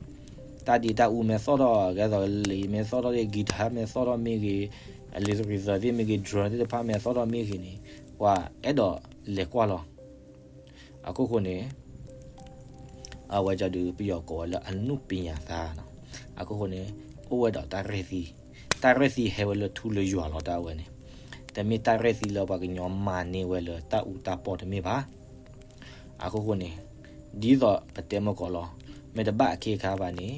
တၢ်ဒ့တၢ်အူမ့ၢ်သီၣ်ထီၣ် ကဲသိးလံာ်မ့ၢ်သီၣ်ထီၣ် guitar မ့ၢ်သီၣ်ထီၣ်မ့ၢ်ဂ့ၤ, အလံာ်သရံးသးသ့ၣ်မ့ၢ်ဂ့ၤ drum သ့ၣ်တဖၣ်မ့ၢ်သီၣ်ထီၣ်မ့ၢ်ဂ့ၤန့ၣ် ပှၤအဲၣ်ဒိးလဲၤကွၢ်လီၤ. အခိၣ်ဃိန့ၣ် အဝဲဒၣ်ဒုးပယီၤကိးဝဲလၢအနုပညာသားနီၤ. အခိၣ်ဃိန့ၣ် အိၣ်ဝဲဒီးတၢ်ရဲၣ်သံ, တၢ်ရဲၣ်သံဟဲဝဲလၢထူလၢယွၤလီၤတၢ်အဝဲန့ၣ်, တမ့ၢ်တၢ်ရဲၣ်သံလၢပှၤကညီမၤန့ၢ်ဝဲလၢတၢ်အူတၢ်ပီၢ်တမ့ၢ်ဘၣ်. အခိၣ်ဃိန့ၣ် ဒ်သိးပတဲမ့ၢ်ကီးလီၤ, မ့ၢ်တဘၣ်အခ့အခါဘၣ်န့ၣ်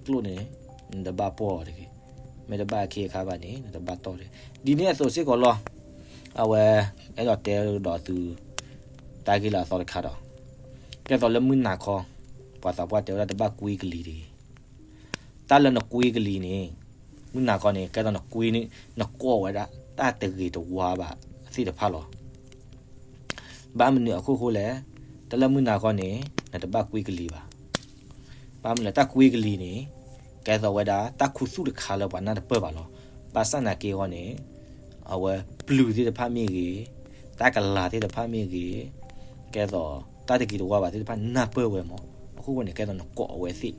ကျိၣ်န့ၣ် နတဘၣ်ပှီၢ်အီၤတဂ့ၤ, မ့ၢ်တဘၣ်အခ့အခါဘၣ်န့ၣ် နတဘၣ်တီၢ်တဂ့ၤ. ဒ်န့ၣ်အသိးစ့ၢ်ကီးလီၤ. အဝဲ အဲၣ်ဒိးတဲဒီးသု တၢ်ဂ့ၢ်လၢအသီတခါဒီး ကဲသိးလၢမုၢ်နၤခီ ပှၤသးပှၢ်တဲဝဲဒၣ်တဘၣ်ကွ့ကလံၤတဂ့ၤ. တၢ်လၢနကွ့ကလံၤန့ၣ် မုၢ်နၤခီန့ၣ် ကဲသိးနကွ့န့ၣ် နကိးဝဲဒၣ်တၢ်တဂ့ၤတဝါဘၣ်သ့ၣ်တဖၣ်လီၤ. ဘၣ်မနုၤအခိၣ်ဃိလဲၣ်, တၢ်လၢမုၢ်နၤခီန့ၣ် နတဘၣ်ကွ့ကလံၤဘၣ်. ဘၣ်မနုၤတၢ်ကွ့ကလံၤန့ၣ် ကဲသိးဝဲဒၣ်တၢ်ခူသူၣ်တခါလၢပှၤနၢ်တပၢၢ်ဘၣ်လီၤ. ဘၣ်ဆၣ်သနာ်က့ဟီန့ၣ် အဝဲပျုၤသ့ၣ်တဖၣ်မ့ၢ်ဂ့ၤ, တၢ်ကလၤသ့ၣ်တဖၣ်မ့ၢ်ဂ့ၤ, ကဲသိးတၢ်တဂ့ၤတဝါဘၣ်သ့ၣ်တဖၣ်နၢ်ပၢၢ်ဝဲမး, အခိၣ်ဃိန့ၣ် ကဲသိးနကိးအဝဲသ့ၣ်,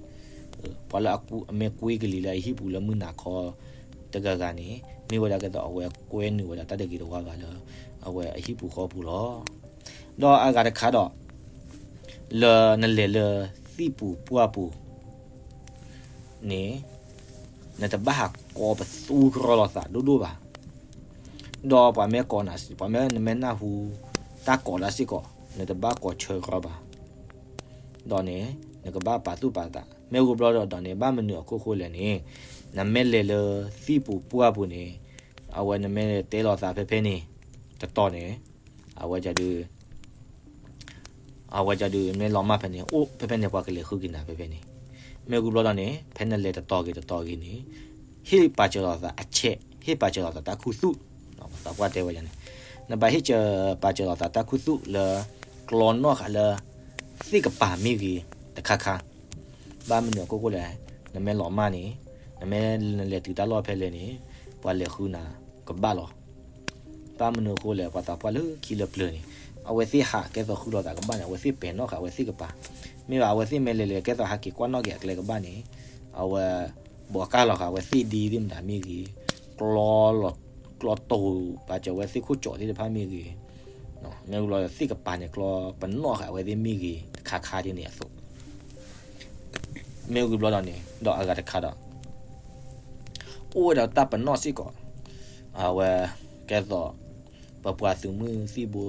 ပှၤလၢအမ့ၢ်ကွ့ကလံၤလၢအဟံၣ်ပူၤလၢမုၢ်နၤခီတဂၤဂၤန့ၣ် မ့ၢ်ဝဲဒၣ်ကဲသိးအဝဲကွဲနုာ်ဝဲဒၣ်တၢ်တဂ့ၤတဝါဘၣ်လၢ အဝဲအဟံၣ်ပူၤဃီပူၤလီၤ. ဒီးအဂၤတခါဒီး လၢနလဲၤလၢသံၣ်ပူၤပှၢ်ပူၤန့ၣ် နတဘၣ်ဟးကိးပသူကရီလိာ်သးဒိၣ်ဒိၣ်ဘၣ်. ဒီးပှၤမ့ၢ်ကိးနၤ ပှၤမ့ၢ်နမ့ၢ်နၢ်ဟူတၢ်ကိးဒၣ်စ့ၢ်ကီး နတဘၣ်ကိးဆၢရီဘၣ်. ဒီးန့ၣ် နကဘၣ်ပာ်သူၣ်ပာ်သး မ့ၢ်ဂ့ၢ်ဘျီဒီးန့ၣ် ဘၣ်မနုၤအခိၣ်ဃိလဲၣ်န့ၣ်, နမ့ၢ်လဲၤလၢသံၣ်ပူၤပှၢ်ပူၤန့ၣ်, အဝဲနမ့ၢ်တဲလီၤသးဖဲဖဲန့ၣ် တတီၤန့ၣ်, အဝဲဒုး အဝဲဒုးမ့ၢ်လီၤမၢ်ဖဲန့ၣ် အိၣ်ဖဲဖဲန့ၣ် ပှၤကလဲၤဃုက့ၤနၤဖဲဖဲန့ၣ်, မ့ၢ်ဂ့ၢ်ဘျီဒီးန့ၣ် ဖဲနလဲၤတတီၤဂ့ၤတတီၤဂ့ၤန့ၣ်, ဟ့ၣ်ပာ်စၢၤလီၤသးအဆဲး ဟ့ၣ်ပာ်စၢၤလီၤသးတၢ်ခူသူၣ်, ပှၤသးပှၢ်တဲဝဲန့ၣ်, နဘၣ်ဟ့ၣ်စၢၤပာ်စၢၤလီၤသးတၢ်ခူသူၣ်လၢ ကျီနီၣ်ဃာ်လၢ သ့ၣ်ကပၤမ့ၢ်ဂ့ၤတခါခါ, ဘၣ်မနုၤအခိၣ်ဃိလဲၣ်, နမ့ၢ်လီၤမၢ်န့ၣ်, နမ့ၢ်နလဲၤတုၤတၢ်လီၢ်ဖဲလဲၣ်န့ၣ်, ပှၤလဲၤဃုနၤကဘၣ်လီၤ. ဘၣ်မနုၤအဃိလဲၣ် ပှၤသးပှၢ်လၢခံလၢပျၢၤန့ၣ်, အဝဲသ့ၣ်ဟးကဲသိးဃုလိာ်သးကဘၣ်န့ၣ် အဝဲသ့ၣ်ပဲာ်နီၣ်ဃာ်အဝဲသ့ၣ်ကပၤ, မ့ၢ်ဘၣ်အဝဲသ့ၣ်မ့ၢ်လဲၤလဲၤ ကဲသိးဟးက့ၤကွၢ်နီၣ်က့ၤအကျဲကဘၣ်န့ၣ်, အဝဲ ဘိးကၢ်လီၤဃာ်အဝဲသ့ၣ်ဒ့သ့ၣ်မတၤမ့ၢ်ဂ့ၤ, ကျီ ကျီတိၤပာ်စၢၤဝဲသ့ၣ်ခိၣ်ကၠီသ့ၣ်တဖၣ်မ့ၢ်ဂ့ၤ, မ့ၢ်လီၤသ့ၣ်ကပၤန့ၣ် ကျီပနီၣ်ဃာ်အဝဲသ့ၣ်မ့ၢ်ဂ့ၤ တခါခါဒ်န့ၣ်အသိး, မ့ၢ်ဂ့ၢ်ဘျီဒီးန့ၣ် ဒီးအဂၤတခါဒီး အိၣ်ဝဲဒီးတၢ်ပနီၣ်စ့ၢ်ကီး, အဝဲ ကဲသိး ပပှၤသုးမုၢ်သံၣ်ဘိ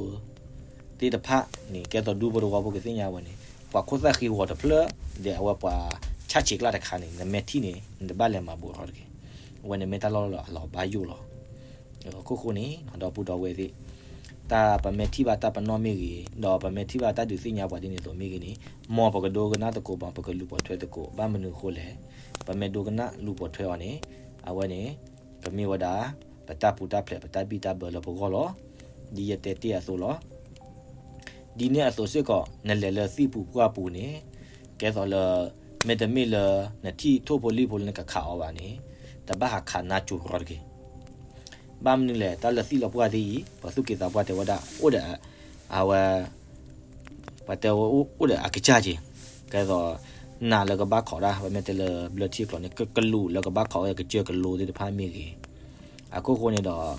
သ့ၣ်တဖၣ်န့ၣ် ကဲသိးဒူဖိတဝီဖိကသ့ၣ်ညါဝဲန့ၣ် ပှၤခိၣ်သၣ်ဃံဂီၤတဖျၢၣ် ဒီးအဝဲပှၤဆၣ်ဆံးကျၢ်တခါန့ၣ် နမ့ၢ်ထံၣ်န့ၣ် နတဘၣ်လဲၤမၤဘူးထီၣ်တဂ့ၤ, အဝဲန့ၣ်မ့ၢ်တၢ်လီၢ်လၢအလီၤဘၣ်ယိၣ်လီၤ. အခိၣ်ဃိန့ၣ် ဒီပုၢ်ဒီဝဲၢ်သ့ၣ်, တၢ်ပမ့ၢ်ထံၣ်ဘၣ်တၢ်ပနီၣ်မ့ၢ်ဂ့ၤ, ဒီးပမ့ၢ်ထံၣ်ဘၣ်တၢ်ဒုးသ့ၣ်ညါပှၤဒ်န့ၣ်အသိးမ့ၢ်ဂ့ၤန့ၣ်, မ်ပကဒိကနၣ်သကိး မ်ပကလူၤပိာ်ထွဲသကိး, ဘၣ်မနုၤအဃိလဲၣ်, ပမ့ၢ်ဒိကနၣ်လူၤပိာ်ထွဲအီၤန့ၣ်, အဝဲန့ၣ် ကမ့ၢ်ဝဲဒၣ် ပတၢ်ပူၤတၢ်ဖျဲး ပတၢ်ဘံၣ်တၢ်ဘၢလၢပဂီၢ်လီၤ. ဒ်ယတဲတ့ၢ်အသိးလီၤ. ဒ်န့ၣ်အသိးစ့ၢ်ကီး နလဲၤလၢသံၣ်ပူၤပှၢ်ပူၤန့ၣ်, ကဲသိးလၢ မ့တမ့ၢ်လၢ နထံၣ်ထိၣ်ဖိလံၣ်ဖိလၢနကခးအီၤဘၣ်န့ၣ်, တဘၣ်ဟးခးနါစိၤရီတဂ့ၤ. ဘၣ်မနုၤလဲၣ် တၢ်လၢသံၣ်လီၤပှၢ်သ့ၣ်အံၤ ပှၤသူၣ်က့သးပှၢ်တဲဝဲဒၣ် အိၣ်ဒီး အဝဲ ပှၤတဲဝဲအိၣ်ဒီးအကစၢ်က့ၤ, ကဲသိး နးလၢကဘၣ်ခိးတၢ် ပမ့ၢ်တဲလၢဘျၢထံကျိာ်န့ၣ် ကလူးလၢကဘၣ်ခိးဝဲကစၢၢ်ကလိသ့ၣ်တဖၣ်မ့ၢ်ဂ့ၤ, အခိၣ်ဃိန့ၣ်ဒီး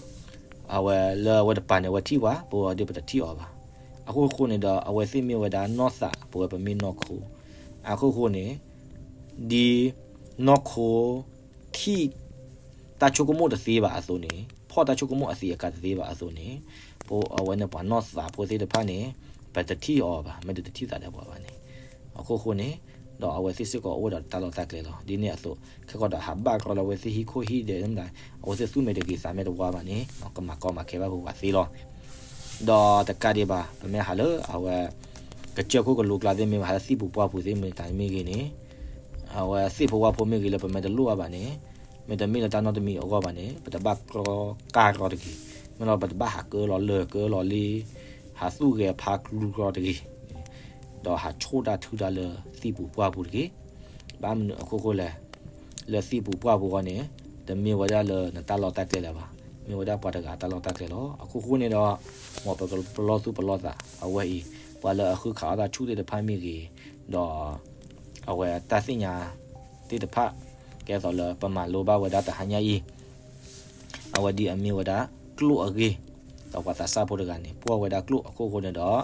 အဝဲလၢအဝဲတပၤန့ၣ် အဝဲထံၣ်ပှၤ ပဝဲဒၣ်ပတထံၣ်အီၤဘၣ်. အခိၣ်ဃိန့ၣ်ဒီး အဝဲသ့ၣ်မ့ၢ်ဝဲဒၣ်နီၢ်သး ပဝဲပမ့ၢ်နီၢ်ခိ, အခိၣ်ဃိန့ၣ် ဒ်နီၢ်ခိ ထံၣ် တၢ်ဆိကမိၣ်တသ့ဘၣ်အသိးန့ၣ်, ဖီၣ်တၢ်ဆိကမိၣ်အသံးအကာ်တသ့ဘၣ်အသိးန့ၣ်, ပဝဲန့ၣ်ပှၤနီၢ်သးဖိသ့ၣ်တဖၣ်န့ၣ် ပတထံၣ်အီၤဘၣ်, မ့ၢ်တထံၣ်သးဒီးပှၤဘၣ်န့ၣ်, အခိၣ်ဃိန့ၣ် ဒီးအဝဲသ့ၣ်စ့ၢ်ကီးအိၣ်ဒီးတၢ်လီၢ်တၢ်ကျဲလီၤ. ဒ်န့ၣ်အသိး ခဲကီးဒီးဟးဘၣ်ကရီလၢအဝဲသ့ၣ်ဟံၣ်ခိၣ်ဟံၣ်ဒဲးမတၤ, အဝဲသ့ၣ်သူၣ်မဲာ်တဂ့ၤသးမဲာ်တဝါဘၣ်န့ၣ် ကမၤကီမၤခဲဘၣ်ပဝဲသ့ၣ်လီၤ. ဒီးတကးဒံးဘၣ် ပမ့ၢ်ဟးလၢအဝဲ ကစၢၢ်ခိၣ်ကလိကျါသ့ၣ်မ့ၢ်ဘၣ် ဟးလၢသံၣ်ပူၤပှၢ်ပူၤသ့ၣ်မ့ၢ်တၢ်မ့ၢ်ဂ့ၤန့ၣ်, အဝဲသ့ၣ်ဖိဝၣ်ဖိမ့ၢ်ဂ့ၤလၢပမ့ၢ်တလိၣ်အါဘၣ်န့ၣ်, မ့တမ့ၢ်လၢတၢ်နီတမံၤအဂီၢ်ဘၣ်န့ၣ် ပတဘၣ်ကရီကၢ်ရီတဂ့ၤ, မ့ၢ်လီၤပတဘၣ်ဟးကၢလီၤလၢၢ်ကၢလီၤလ့, ဟးသူၣ်ဂဲၤဖးကျူရီတဂ့ၤ, ဒီးဟးဆိၣ်တၢ်ထုတၢ်လၢသံၣ်ပူၤပှၢ်ပူၤတဂ့ၤ. ဘၣ်မနုၤအခိၣ်ဃိလဲၣ်, လၢသံၣ်ပူၤပှၢ်ပူၤအဂီၢ်န့ၣ် တမ့ၢ်ဝဲဒၣ်လၢနတၢ်လီၢ်တၢ်ကျဲလၢၤဘၣ်, မ့ၢ်ဝဲဒၣ်ပှၤတဂၤအတၢ်လီၢ်တၢ်ကျဲလီၤ. အခိၣ်ဃိန့ၣ်ဒီး မ်ပကပလီၢ်သူၣ်ပလီၢ်သး အဝဲအံၤ ပှၤလၢအဃုခးအီၣ်တၢ်ဆူၣ်သ့ၣ်တဖၣ်မ့ၢ်ဂ့ၤ, ဒီး အဝဲတၢ်သ့ၣ်ညါသ့ၣ်တဖၣ် ကဲသိးလၢပမၤလိဘၣ်ဝဲဒၣ်တဟါညါအံၤ အဝဲဒ်အမ့ၢ်ဝဲဒၣ်ကျိၣ်အဂ့ၢ်, ဒီးပှၤသးစၢ်ဖိတဂၤန့ၣ် ပှီၢ်ဝဲဒၣ်ကျိၣ်အခိၣ်ဃိန့ၣ်ဒီး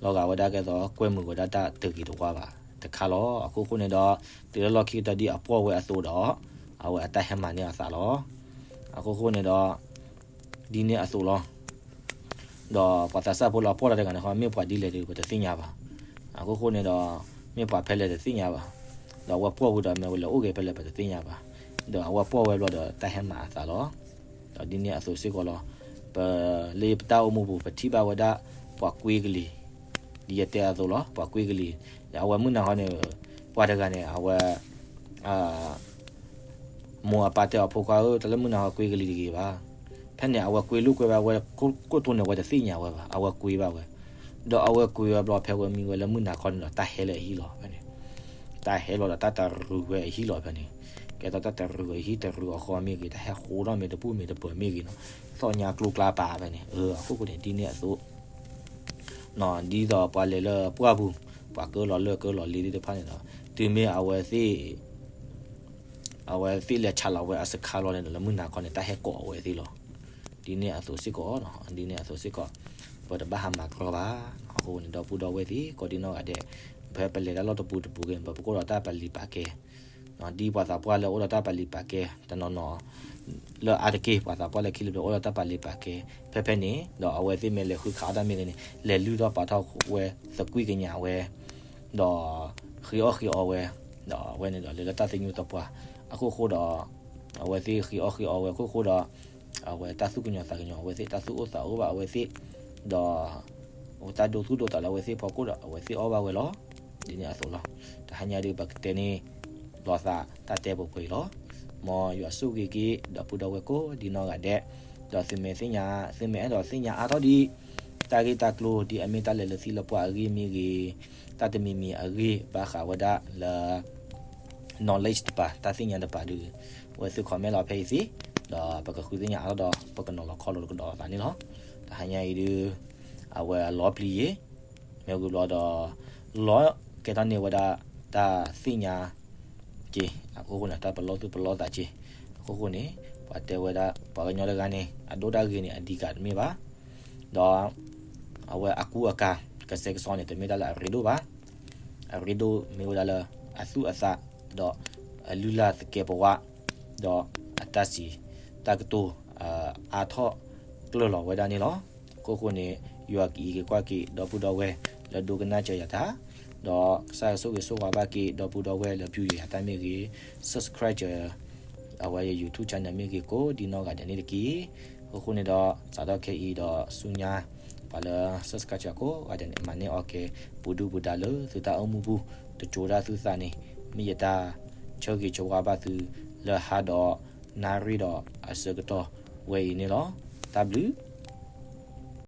လီၤဂာ်ဝဲဒၣ်ကဲသိးကွဲမုာ်ဝဲဒၣ်တၢ်တဂ့ၤတဝါဘၣ်တခါလီၤ. အခိၣ်ဃိန့ၣ်ဒီး တုၤလၢလီၢ်ခံကတၢၢ်ဒ်အပှီၢ်ဝဲအသိးဒီး အဝဲအတၢ်ဟဲမၤန့ၢ်အသးလီၤ. အခိၣ်ဃိန့ၣ်ဒီး ဒ်န့ၣ်အသိးလီၤ. ဒီးပှၤသးစၢ်ဖိလၢအပှီၢ်တၢ်တဂၤန့ၣ် မ့ၢ်ပှၤဒ်လဲၣ်ဒီးပတသ့ၣ်ညါဘၣ်. အခိၣ်ဃိန့ၣ်ဒီး မ့ၢ်ပှၤဖဲလဲၣ်တသ့ၣ်ညါဘၣ်. ဒီးအဝဲပှီၢ်ဝံၤဒီးမ့ၢ်ဝဲလဲၤအိၣ်ဂ့ၤဖဲလဲၣ်ပတသ့ၣ်ညါဘၣ်. ဒီးအဝဲပှီၢ်ဝဲဘျီဒီးတၢ်ဟဲမၤအသးလီၤ. ဒီးဒ်န့ၣ်အသိးစ့ၢ်ကီးလီၤ. ပလၢပတၢ်အိၣ်မူပူၤ ပထံၣ်ဘၣ်ဝဲဒၣ်ပှၤကွ့ကလံၤ, ဒ်ယတဲအသိးလီၤ, ပှၤကွ့ကလံၤ, ဒီးအဝဲမုၢ်နၤခီန့ၣ် ပှၤတဂၤန့ၣ် အဝဲ မိၢ်အပၢ်တဲအီၤဖိခွါဧၢ, တၢ်လၢမုၢ်နၤခီကွ့ကလံၤတဂ့ၤဘၣ်. ဖဲန့ၣ် အဝဲကွ့လိာ်ကွဲဘၣ်ဝဲ, ကိၣ်တိၢ်န့ၣ် အဝဲတသ့ၣ်ညါဝဲဘၣ်, အဝဲကွ့ဘၣ်ဝဲ. ဒီးအဝဲကွ့ဝဲဘျီ ဖဲဝဲမံဝဲလၢမုၢ်နၤခီန့ၣ်ဒီး တၢ်ဟဲလၢအဟံၣ်လီၤဖဲန့ၣ်. တၢ်ဟဲလီၤဒီးတၢ်တရံးဝဲအဟံၣ်လီၤဖဲန့ၣ်. ကဲသိးတၢ်တရံးဝဲအဟံၣ်တရံးအဃီမ့ၢ်ဂ့ၤ, တၢ်ဟဲဃိထီၣ်မ့ၢ်တဘူၣ်မ့ၢ်တဘၢမ့ၢ်ဂ့ၤနီၤ, သီၣ်ညါကျိကျါပာ်ဖဲန့ၣ်. အခိၣ်ဃိန့ၣ် ဒ်န့ၣ်အသိး ဒ်သိးပှၤလဲၤလၢပှၢ်ပူၤ, ပှၤကၢလီၤလၢၢ်ကၢလီၤလ့သ့ၣ်တဖၣ်န့ၣ်ဒီး, တုၤမ့ၢ်အဝဲသ့ၣ် အဝဲသ့ၣ်လဲၤဆးလီၤဝဲအစခါလီၤန့ၣ်ဒီး လၢမုၢ်နၤခီန့ၣ် တၢ်ဟဲကိးအဝဲသ့ၣ်လီၤ. ဒ်န့ၣ်အသိးစ့ၢ်ကီး, ဒ်န့ၣ်အသိးစ့ၢ်ကီး, ပတဘၣ်ဟးမၤကြီဘၣ်. အဃိန့ၣ်ဒီပုၢ်ဒီဝဲၢ်သ့ၣ် ကိးဒံနီၢ်ဂၤဒဲး, ဖဲပလဲၤတၢ်လီၢ်တပူၤတပူၤဂ့ၤ ပပကိးဒီးတၢ်ပလံၤပာ်ကဲ, ဒ်ပှၤသးပှၢ်လၢအိၣ်ဒီးတၢ်ပာ်လုၢ်ပာ်ကဲတနီၤနီၤ လၢအါတက့ၢ် ပှၤသးပှၢ်လၢခံလၢပျၢၤအိၣ်ဒီးတၢ်ပာ်လုၢ်ပာ်ကဲ ဖဲဖဲန့ၣ် ဒီးအဝဲသ့ၣ်မ့ၢ်လဲၤဃုခးအီၣ်တၢ်မ့ၢ်ဂ့ၤန့ၣ် လဲၤလုၢ်ထီၣ်ပာ်ထီၣ်ဝဲ သကွံၢ်ကညးဝဲ ဒီးဃ့အီၣ်ဃ့အီဝဲ ဒီးအဝဲန့ၣ်ဒီးလဲၤလၢတၢ်သညူးသပှၢ် အခိၣ်ဃိဒီး အဝဲသ့ၣ်ဃ့အီၣ်ဃ့အီဝဲအခိၣ်ဃိဒီး အဝဲတၢ်သူၣ်ကညီၤသးကညီၤအဝဲသ့ၣ် တၢ်သူၣ်အိၣ်သးအိၣ်ဘၣ်အဝဲသ့ၣ် ဒီး တၢ်ဒိသူၣ်ဒိသးလၢအဝဲသ့ၣ်အဖီခိၣ်ဒီး အဝဲသ့ၣ်အီၣ်ဘၣ်ဝဲလီၤ. ဒ်န့ၣ်အသိးလီၤ. တဟါညါဒုး ပကတဲန့ၢ်လိာ်သးတၢ်တဲပှဲၤပှဲၤအံၤလီၤ. မ်ယွၤဆိၣ်ဂ့ၤက့ၤ ဒီပုၢ်ဒီဝဲၢ်ကိးဒ်နီၢ်ဂၤဒဲး, ဒီးသုမ့ၢ်သ့ၣ်ညါ သုမ့ၢ်အဲၣ်ဒိးသ့ၣ်ညါအါထီၣ်ဒံး တၢ်ဂ့ၢ်တၢ်ကျိၤ ဒ်အမ့ၢ်တၢ်လဲၤလၢသံလၢပှၢ်အဂ့ၢ်မ့ၢ်ဂ့ၤ, တၢ်တမံၤမံၤအဂ့ၢ်ဘၣ်ဃးဝဲဒၣ်လၢ knowledge တပၤ တၢ်သ့ၣ်ညါတပၤဒုး ဝဲသု comment လီၤဖဲအံၤသ့, ဒီးပကဃုသ့ၣ်ညါအါထီၣ်ဒီး ပကနီၤလီၤခီလီၤကဒီးအသးန့ၣ်လီၤ. တဟါညါအံၤဒုး အဝဲအလီၤပျံၤယ့ၤ, မ့ၢ်ဂ့ၤဘျီဒီး လီၤကဲထီၣ်န့ၢ်ဝဲဒၣ် တၢ်သ့ၣ်ညါက့ၤ အခိၣ်ဃိန့ၣ် တၢ်ပလီၢ်သူၣ်ပလီၢ်သးက့ၤ အခိၣ်ဃိန့ၣ် ပှၤတဲဝဲဒၣ် ပှၤကညီတဂၤန့ၣ် အဒိၣ်တၢ်ဂ့ၤန့ၣ် အဒံကးတမ့ၢ်ဘၣ် ဒီး အဝဲအကူအကၤ ကစဲကစီန့ၣ် တမ့ၢ်တၢ်လၢအရ့ဒိၣ်ဘၣ်. အရ့ဒိၣ်မ့ၢ်ဝဲဒၣ်လၢ အသူၣ်အသး ဒီးအလုၢ်လၢ်သကဲးပဝး ဒီးအတၢ်စံးတၢ်ကတိၤ အါထီၣ်ကျၢၢ်လီၤဝဲဒၣ်န့ၣ်လီၤ. အခိၣ်ဃိန့ၣ် ယွၤကအံးက့ၤကွၢ်က့ၤ ဒီပုၢ်ဒီဝဲၢ်လၢဒိကနၣ်စၢၤယၤတၢ်, ဒီးကစၢ်ယွၤဆိၣ်ဂ့ၤဆိၣ်ဝါဘၣ်က့ၤ ဒီပုၢ်ဒီဝဲၢ်လၢ view ယၤတၢ်မ့ၢ်ဂ့ၤ, subscribe အဝဲယ YouTube channel မ့ၢ်ဂ့ၤ ကိးဒ်နီၢ်ဂၤဒဲးန့ၣ်တက့ၢ်. အခိၣ်ဃိန့ၣ်ဒီး စးထီၣ်ခဲအံၤဒီးဆူညါ ပှၤလၢ subscribe ကိးဂၤဒဲးန့ၣ် မၤန့ၢ်အီၣ်ကဲ ပူၤဒုၣ်ပူၤဒါလၢသုတၢ်အိၣ်မူပူၤ တကၠိဒၣ်သုသးန့ၣ် မ့ၢ်ယတၢ်ဆၢဂ့ၤဆၢဝါဘၣ်သု လၢဟါဒီးနၣ်ရံၣ်ဒီးအဆၢကတီၢ် ဝဲအံၤန့ၣ်လီၤ. တၢ်ဘျုး